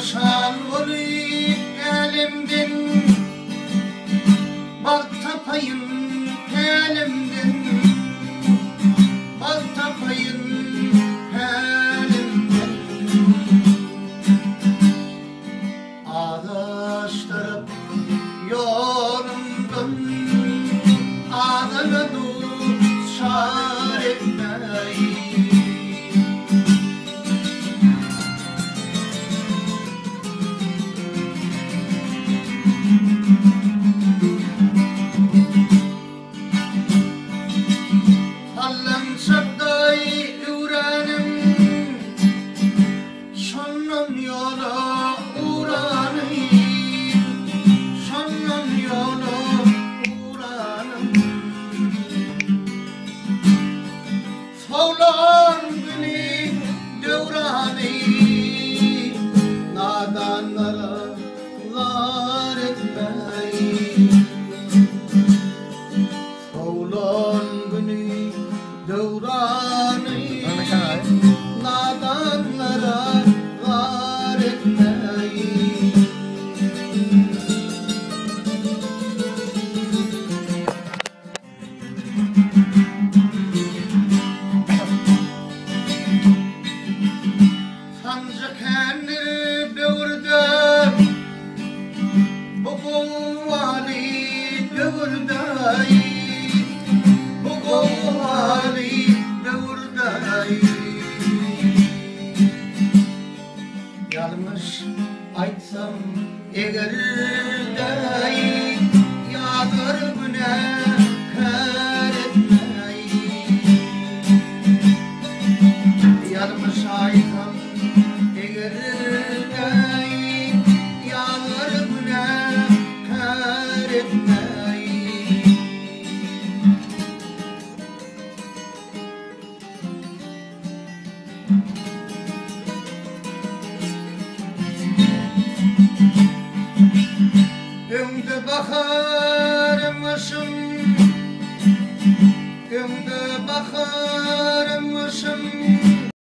Hoşal bolup älemden, Bagt tapaýyn pälimden, Bagt tapaýyn pälimden. Azaşdyryp ýolumdan, Azala duçar etmäý. Sallançakdaý öwränim, Şondan ýola uranym, Şondan ýola uranym. Sowlan güni döwrany nadanlara zar etmäý. Sowlan güni döwrany nadanlara zar etmäý. Sanjy kändir döwürde, Bu gowgaly döwürde, Bu gowgaly döwürde. Ýalňyş aýtsam eger-de, Ýazar günäkär etmäý. Ýalňyş aýtsam eger-de, Ýazar günäkär etmäý. Öňde baharym gyşym, Öňde baharym gyşym.